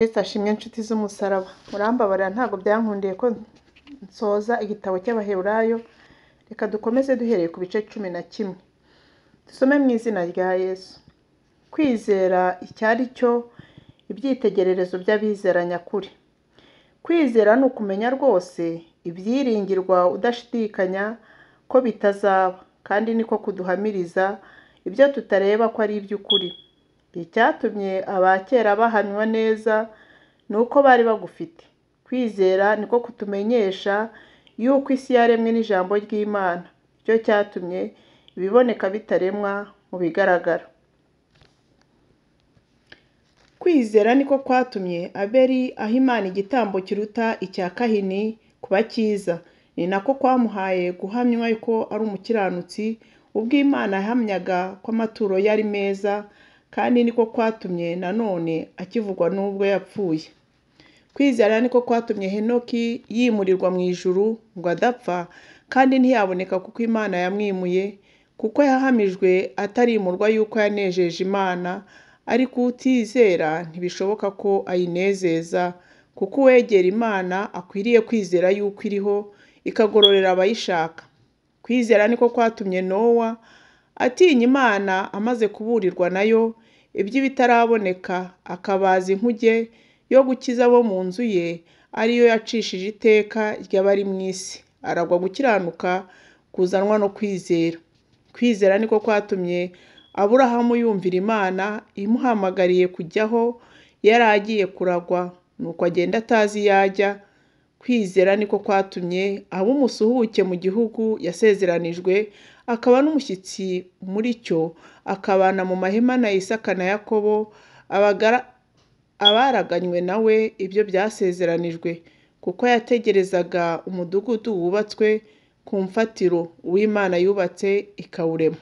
Yesu ashimwe nshuti z'umusaraba, murambabarira ntabwo byankundiye ko nsoza igitabo cy'Abaheburayo, reka dukomeze duhereye ku bice 11. Dusome mu izina rya Yesu. Kwizera icyari cyo, ibyitegererezo by'abizera nyakuri. Kwizera ni ukumenya rwose ibyiringirwa udashidikanya ko bitazaba, kandi niko kuduhamiriza ibyo tutareba ko ari iby'ukuri. Icyatumye aba kera bahamywa neza ni uko bari bagufite. Kwizera niko kutumenyesha yuko isi yaremwe n'ijambo ry'Imana, nicyo cyatumye ibiboneka bitaremwa mu bigaragara. Kwizera niko kwatumye Abeli aha Imana igitambo kiruta icya Kahini kuba cyiza, ni nako kwamuhaye guhamywa ko ari umukiranutsi, ubwo Imana yahamyaga ko amaturo ye ari meza, kandi niko kwatumye nanone akivugwa n'ubwo yapfuye. Kwizera niko kwatumye Henoki yimurirwa mu ijuru ngo adapfa, kandi ntiyaboneka kuko Imana yamwimuye, kuko yahamijwe atarimurwa yuko yanejeje Imana, ariko utizera ntibishoboka ko ayinezeza, kuko uwegera Imana akwiriye kwizera yuko iriho, ikagororera abayishaka. Kwizera niko kwatumye Nowa atinya Imana amaze kuburirwa nayo iby'ibitaraboneka, akabaza inkuge yo gukiza abo mu nzu ye, ariyo yacishije iteka ry'abari mu isi. Aragwa gukiranuka kuzanwa no kwizera. Kwizera niko kwatumye Aburahamu yumvira Imana imuhamagariye kujya aho yari agiye kuragwa, nuko agenda atazi iyo ajya. Kwizera niko kwatumye aba umusuhuke mu gihugu yasezeranijwe, akaba n'umushyitsi muri cyo, akabana mu mahema na Isaka na Yakobo, abaraganywe na we ibyo byasezeranijwe, kuko yategerezaga umudugudu wubatswe ku mfatiro, uw'Imana yubatse ikawurema.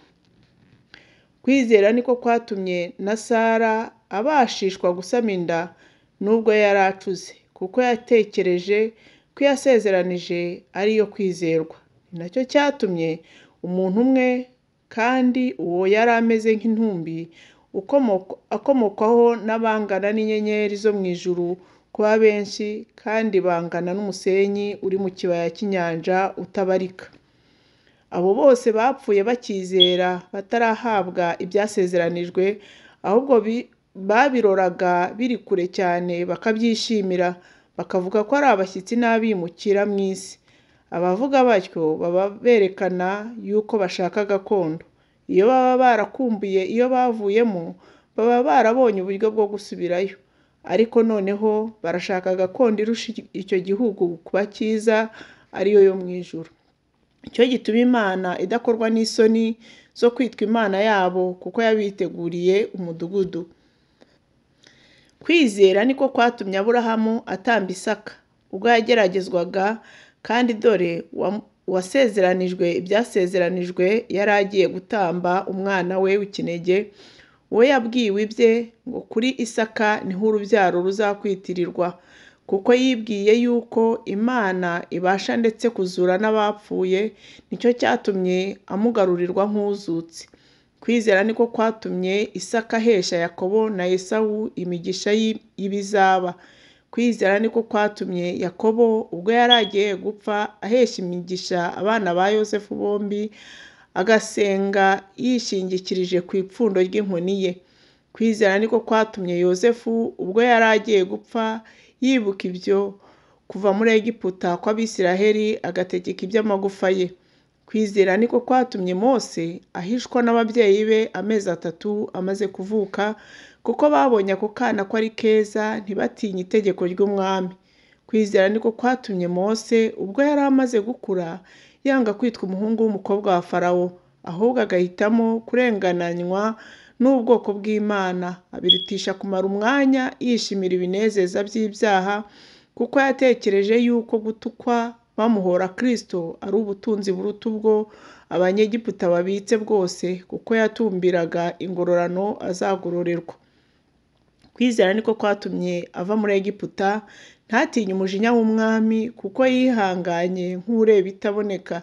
Kwizera niko kwatumye na Sara abashishwa gusama inda nubwo yari acuze, kuko yatekereje ko iyasezeranije ari iyo kwizerwa. Ni nacyo cyatumye umuntu umwe, kandi uwo yari ameze nk'intumbi, akomokwaho n'abangana n'inyenyeri zo mu ijuru kuba benshi, kandi bangana n'umusenyi uri mu kibaya cy'inyanja utabarika. Abo bose bapfuye bakizera batarahabwa ibyasezeranijwe, ahubwo babiroraga biri kure cyane bakabyishimira, bakavuga ko ari abashyitsi n'abimukira mu isi. Abavuga batyo baba berekana yuko bashaka gakondo. Iyo baba barakumbuye iyo bavuyemo, baba barabonye uburyo bwo gusubirayo. Ariko noneho barashaka gakondo irusha icyo gihugu kuba cyiza, ariyo yo mu ijuru. Nicyo gituma Imana idakorwa n'isoni zo kwitwa Imana yabo, kuko yabiteguriye umudugudu. Kwizera niko kwatumye Aburahamu atamba Isaka, ubwo yageragezwaga, kandi dore uwasezeranijwe ibyasezeranijwe yari agiye gutamba umwana we w'ikinege, uwo yabwiwe ibye ngo kuri Isaka niho urubyaro ruzakwitirirwa, kuko yibwiye yuko Imana ibasha ndetse kuzura n'abapfuye, nicyo cyatumye amugarurirwa nk'uzutse. Kwizera niko kwatumye Isaka ahesha Yakobo na Esawu imigisha y'ibizaba. Kwizera niko kwatumye Yakobo ubwo yari agiye gupfa ahesha imigisha abana ba Yosefu bombi, agasenga yishingikirije ku ipfundo ry'inkoni ye. Kwizera niko kwatumye Yosefu ubwo yari agiye gupfa yibuka ibyo kuva muri Egiputa kw'Abisiraheli, agategeka iby'amagufa ye. Kwizera niko kwatumye Mose ahishwa n'ababyeyi be amezi 3 amaze kuvuka, kuko babonye ako kana ko ari keza, ntibatinye itegeko ry'umwami. Kwizera niko kwatumye Mose ubwo yari amaze gukura yanga kwitwa umuhungu w'umukobwa wa Farawo, ahubwo agahitamo kurengananywa n'ubwoko bw'Imana, abirutisha kumara umwanya yishimira ibinezeza by'ibyaha, kuko yatekereje yuko gutukwa bamuhora Kristo ari ubutunzi buruta ubwo Abanyegiputa babitse bwose, kuko yatumbiraga ingororano azagororerwa. Kwizera niko kwatumye ava muri Egiputa, ntatinye umujinya w'umwami, kuko yihanganye nk'ureba itaboneka.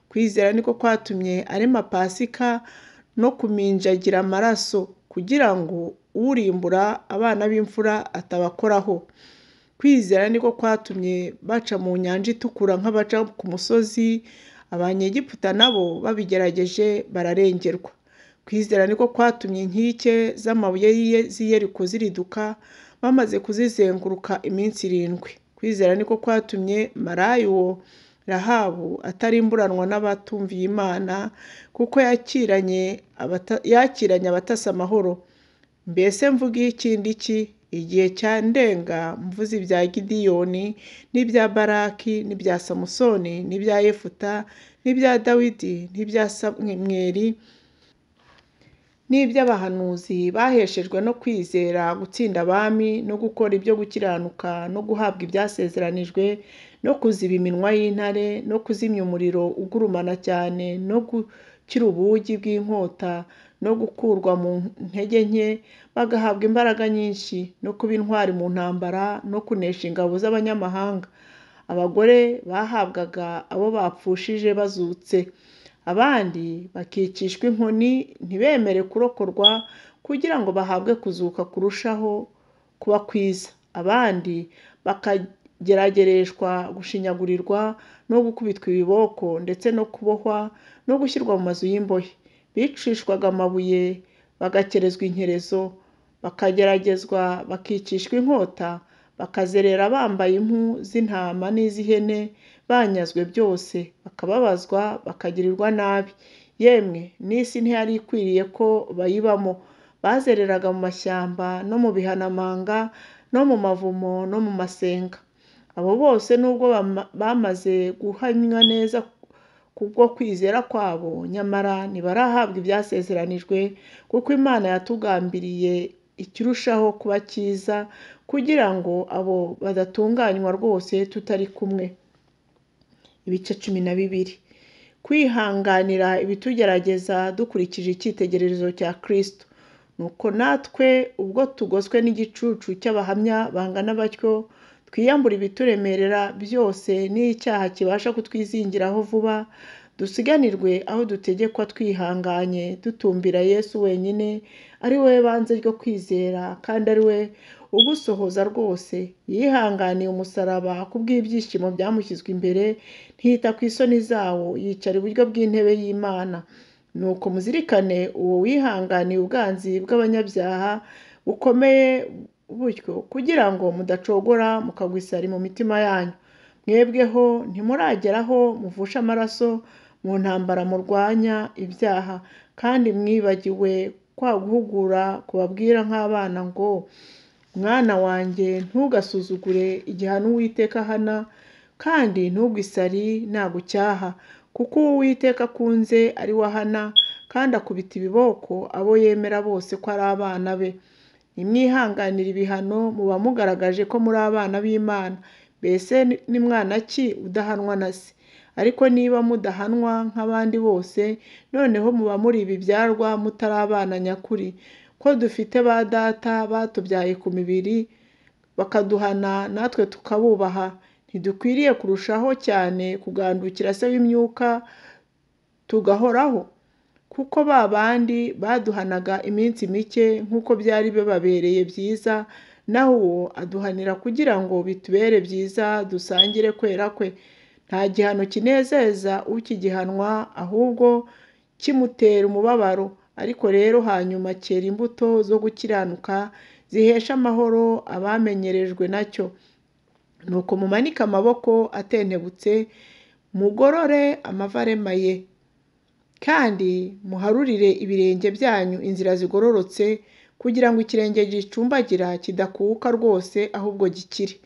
Kwizera niko kwatumye arema Pasika no kuminjagira amaraso, kugira ngo urimbura abana b'imfura atabakoraho. Kwizera niko kwatumye baca mu nyanja itukura nk'abaca ku musozi, Abanyegiputa nabo babigerageje bararengerwa. Kwizera niko kwatumye inkike z'amabuye z'i Yeriko ziriduka, bamaze kuzizenguruka iminsi 7. Kwizera niko kwatumye maraya uwo Rahabu atarimburanwa n'abatumviye Imana, kuko yakiranye abatasi amahoro. Mbese mvuge ikindi ki? Igihe cyandenga mvuze ibya Gideyoni n'ibya Baraki n'ibya Samusoni n'ibya Yefuta n'ibya Dawidi n'ibya Samweli n'iby'abahanuzi baheshejwe no kwizera gutsinda abami no gukora ibyo gukiranuka no guhabwa ibyasezeranijwe no kuziba iminwa y'intare no kuzimya umuriro ugurumana cyane no gukira ubugi bw'inkota no gukurwa mu ntege nke bagahabwa imbaraga nyinshi no kuba intwari mu ntambara no kunesha ingabo z'abanyamahanga. Abagore bahabwaga abo bapfushije bazutse, abandi bakicishwa inkoni ntibemere kurokorwa kugira ngo bahabwe kuzuka kurushaho kuba kwiza, abandi bakageragereshwa gushinyagurirwa no gukubitwa ibiboko ndetse no kubohwa no gushyirwa mu mazu y'imbohe. Bicishwaga amabuye, bagakerezwa inkerezo, bakageragezwa bakicishwa inkota, bakazerera bambaye impu z'intama n'iz'ihene, banyazwe byose, bakababazwa, bakagirirwa nabi. Yemwe n'isi ntiyari ikwiriye ko bayibamo. Bazereraga mu mashyamba no mu bihanamanga no mu mavumo no mu masenga. Abo bose nubwo bamaze guhamywa neza kubwo kwizera kwabo, nyamara ntibarahabwa ibyasezeranijwe, kuko Imana yatugambiriye ikirushaho kuba cyiza, kugira ngo abo badatunganywa rwose tutari kumwe. Ibice 12. Kwihanganira ibitugerageza dukurikije icyitegererezo cya Kristo. Nuko natwe ubwo tugoswe n'igicucu cy'abahamya bangana batyo, twiyambura ibituremerera byose n'icyaha kibasha kutwizingiraho vuba, dusiganirwe aho dutegekwa twihanganye, dutumbira Yesu wenyine, ari we banze ryo kwizera kandi ari we ugusohoza rwose. Yihanganiye umusaraba kubw'ibyishimo byamushyizwe imbere, ntiyita ku isoni zawo, yicara iburyo bw'intebe y'Imana. Nuko muzirikane uwo wihanganiye ubwanzi bw'abanyabyaha bukomeye butyo, kugira ngo mudacogora mukagwa isari mu mitima yanyu. Mwebweho ntimurageraho muvusha amaraso mu ntambara murwanya ibyaha, kandi mwibagiwe kwa guhugura kubabwira nk'abana ngo: mwana wanjye, ntugasuzugure igihano Uwiteka ahana, kandi ntugwe isari nagucyaha, kuko uwo Uwiteka akunze ari we ahana, kandi akubita ibiboko abo yemera bose ko ari abana be. Nimwihanganira ibihano muba mugaragaje ko muri abana b'Imana. Mbese ni mwana ki udahanwa na se? Ariko niba mudahanwa nk'abandi bose, noneho muba muri ibibyarwa mutari abana nyakuri. Ko dufite ba data batubyaye ku mibiri bakaduhana natwe tukabubaha, ntidukwiriye kurushaho cyane kugandukira Se w'imyuka tugahoraho? Kuko ba bandi baduhanaga iminsi mike nk'uko byari bibabereye byiza, naho uwo aduhanira kugira ngo bitubere byiza dusangire kwera kwe. Nta gihano kinezeza ukigihanwa, ahubwo kimutera umubabaro. Ariko rero hanyuma cyera imbuto zo gukiranuka zihesha amahoro abamenyerejwe nacyo. Nuko mumanike amaboko atentebutse, mugorore amavi aremaye, kandi muharurire ibirenge byanyu inzira zigororotse, kugira ngo ikirenge gicumbagira kidakuka rwose, ahubwo gikire.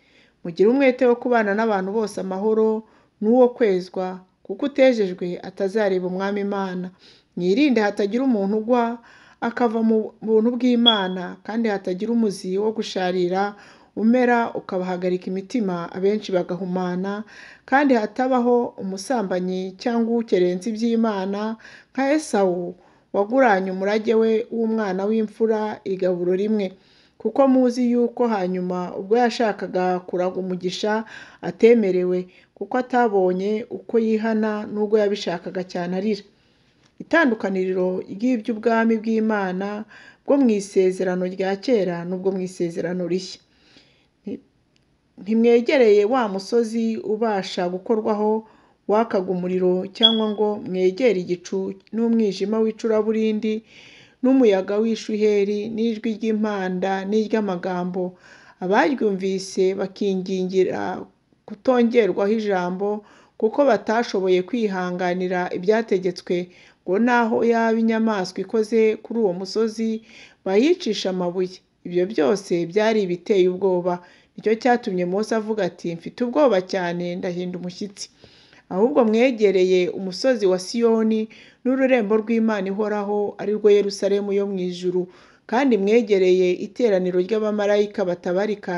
Mugire umwete wo kubana n'abantu bose amahoro n'uwo kwezwa, kuko utejejwe atazareba Umwami Imana. Mwirinde hatagira umuntu ugwa akava mu buntu bw'Imana, kandi hatagira umuzi wo gusharira umera ukabahagarika imitima, abenshi bagahumana, kandi hatabaho umusambanyi cyangwa ukerensa iby'Imana nka Esawu waguranye umurage we w'umwana w'imfura igaburo rimwe. Kuko muzi yuko hanyuma ubwo yashakaga kuraga umugisha atemerewe, kuko atabonye uko yihana nubwo yabishakaga cyane arira. Itandukaniro ry'iby'ubwami bw'Imana bwo mu isezerano rya kera n'ubwo mu isezerano rishya. Ntimwegereye wa musozi ubasha gukorwaho wakaga umuriro, cyangwa ngo mwegere igicu n'umwijima w'icuraburindi n'umuyaga w'ishuheri n'ijwi ry'impanda n'iry'amagambo. Abaryumvise bakingingira kutongerwaho ijambo, kuko batashoboye kwihanganira ibyategetswe, ngo naho yaba inyamaswa ikoze kuri uwo musozi bayicisha amabuye. Ibyo byose byari ibiteye ubwoba. Nicyo cyatumye Mose avuga ati: mfite ubwoba cyane, ndahinda umushyitsi. Ahubwo mwegereye umusozi wa Siyoni n'ururembo rw'Imana ihoraho, ari rwo Yerusalemu yo mu ijuru, kandi mwegereye iteraniro ry'abamarayika batabarika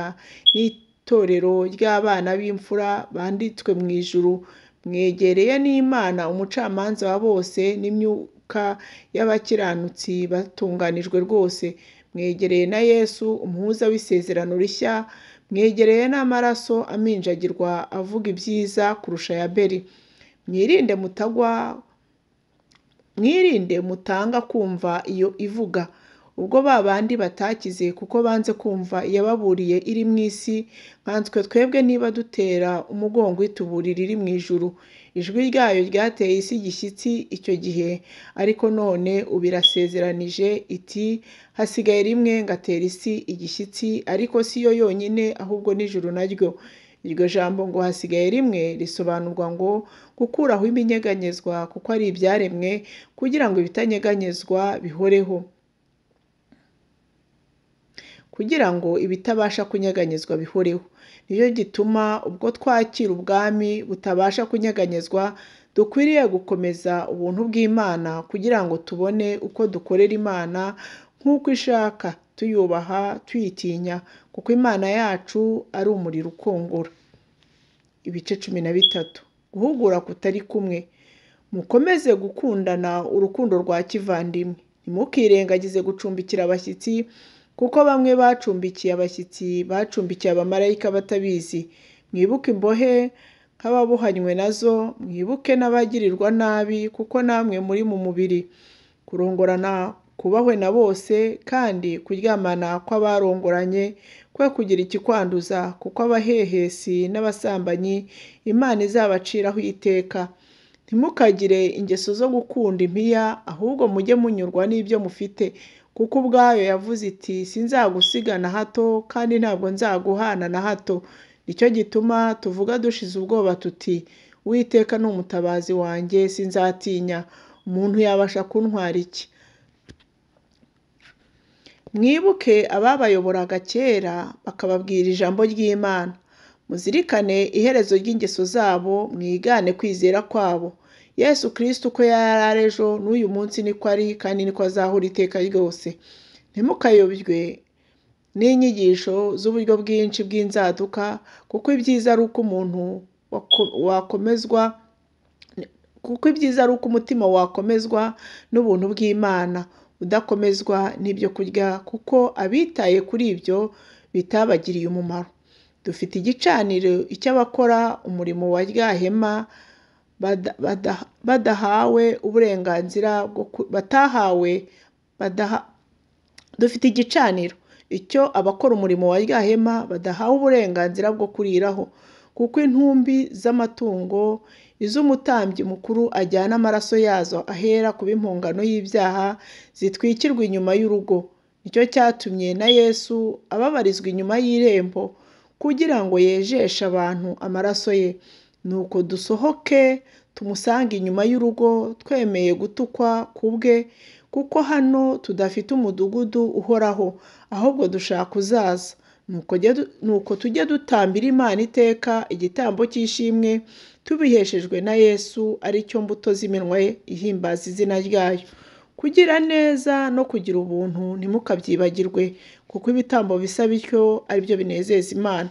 n'itorero ry'abana b'imfura banditswe mu ijuru. Mwegereye n'Imana umucamanza wa bose n'imyuka y'abakiranutsi batunganijwe rwose. Mwegereye na Yesu umuhuza w'isezerano rishya, mwegereye n'amaraso aminjagirwa avuga ibyiza kurusha aya Abeli. Mwirinde mutagwa, mwirinde mutanga kumva iyo ivuga. Ubwo ba bandi batakize kuko banze kumva iyababuriye iri mu isi, nkanswe twebwe niba dutera umugongo ituburira iri mu ijuru. Ijwi ryayo ryateye isi igishyitsi icyo gihe, ariko none ubu irasezeranije iti: hasigaye rimwe ngatera isi igishyitsi, ariko si yo yonyine ahubwo n'ijuru naryo. Iryo jambo ngo hasigaye rimwe risobanurwa ngo gukuraho ibinyeganyezwa, kuko ari ibyaremwe, kugira ngo ibitanyeganyezwa bihoreho, kugira ngo ibitabasha kunyeganyezwa bihoreho. Nicyo gituma ubwo twakira ubwami butabasha kunyeganyezwa, dukwiriye gukomeza ubuntu bw'Imana, kugira ngo tubone uko dukorera Imana nk'uko ishaka, tuyubaha, tuyitinya, kuko Imana yacu ari umuriro ukongora. Ibice 13. Guhugura kutari kumwe. Mukomeze gukundana urukundo rwa kivandimwe. Ntimukirengagize gucumbikira abashyitsi, kuko bamwe bacumbikiye abashyitsi bacumbikiye abamarayika batabizi. Mwibuke imbohe nk'ababohanywe nazo, mwibuke n'abagirirwa nabi, kuko namwe muri mu mubiri. Kurongorana kubahwe na bose, kandi kuryamana kw'abarongoranye kwe kugira ikikwanduza, kuko abahehesi n'abasambanyi Imana izabaciraho iteka. Ntimukagire ingeso zo gukunda impiya, ahubwo mujye munyurwa n'ibyo mufite, kuko ubwayo yavuze iti: sinzagusiga na hato, kandi ntabwo nzaguhana na hato. Nicyo gituma tuvuga dushize ubwoba tuti: Uwiteka ni umutabazi wanjye, sinzatinya. Umuntu yabasha kuntwara iki? Mwibuke ababayoboraga kera, bakababwira ijambo ry'Imana. Muzirikane iherezo ry'ingeso zabo, mwigane kwizera kwabo. Yesu Kristo uko yari ari ejo, n'uyu munsi niko ari, kandi niko azahora iteka ryose. Ntimukayobywe n'inyigisho z'uburyo bwinshi bw'inzaduka, kuko ibyiza ari uko umuntu wakomezwa, kuko ibyiza ari uko umutima wakomezwa n'ubuntu bw'Imana, udakomezwa n'ibyo kurya, kuko abitaye kuri ibyo bitabagiriye umumaro. Dufite igicaniro icy'abakora umurimo wa rya hema badahawe uburenganzira bwo batahawe dufite igicaniro icyo abakora umurimo wa rya hema badahawe uburenganzira bwo kuriraho, kuko intumbi z'amatungo iz'umutambyi mukuru ajyana amaraso yazo ahera kuba impongano y'ibyaha zitwikirwa inyuma y'urugo. Nicyo cyatumye na Yesu ababarizwa inyuma y'irembo, kugira ngo yejeshe abantu amaraso ye. Nuko dusohoke tumusange inyuma y'urugo, twemeye gutukwa ku bwe, kuko hano tudafite umudugudu uhoraho, ahubwo dushaka uzaza. Nuko tujye dutambira Imana iteka igitambo cy'ishimwe, tubiheshejwe na Yesu, ari cyo mbuto z'iminwa ye ihimbaza izina ryayo. Kugira neza no kugira ubuntu ntimukabyibagirwe, kuko ibitambo bisa bityo ari byo binezeza Imana.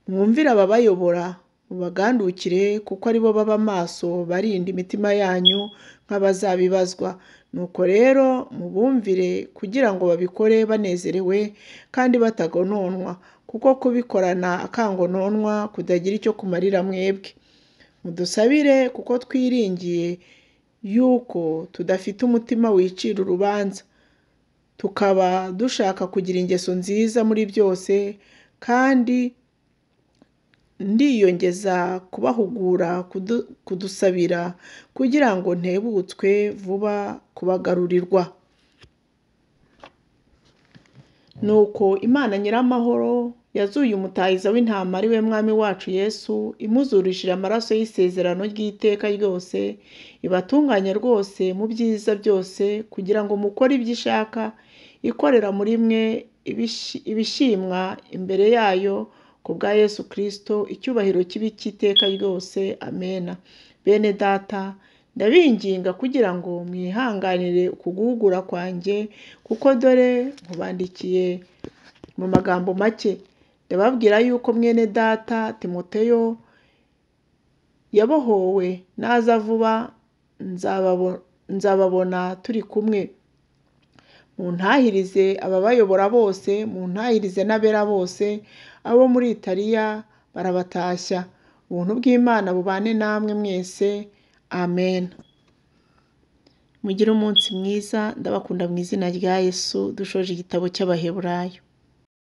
Mwumvire ababayobora, mubagandukire, kuko aribo baba maso barinda imitima yanyu nk'abazabibazwa. Nuko rero mubumvire, kugira ngo babikore banezerewe kandi batagononwa, kuko kubikorana akangononwa kudagira icyo kumarira mwebwe. Mudusabire, kuko twiringiye yuko tudafite umutima wicira urubanza, Tukaba dushaka kugira ingeso nziza muri byose, kandi ndiyongeza kubahugura kudusabira kugira ngo ntebutswe vuba kubagarurirwa. Nuko Imana nyiramahoro yazuye umutahiza w'intama ari we Mwami wacu Yesu, imuzurishije amaraso y'isezerano ry'iteka ryose, ibatunganye rwose mu byiza byose kugira ngo mukore ibyo ishaka, ikorera muri mwe ibishimwa imbere yayo ku bwa Yesu Kristo, icyubahiro kibe icy'iteka ryose. Amena. Bene data, ndabinginga kugira ngo mwihanganire ukuguhugura kwanjye, kuko dore nkubandikiye mu magambo make. Ndababwira yuko mwene data Timoteyo yabohowe, naza vuba nzababona turi kumwe. Muntahirize ababayobora bose, muntahirize n'abera bose, abo muri Italiya barabatashya. Ubuntu bw'Imana bubane namwe mwese. Amen. Mugire umunsi mwiza, ndabakunda mu izina rya Yesu. Dushoje igitabo cy'Abaheburayo.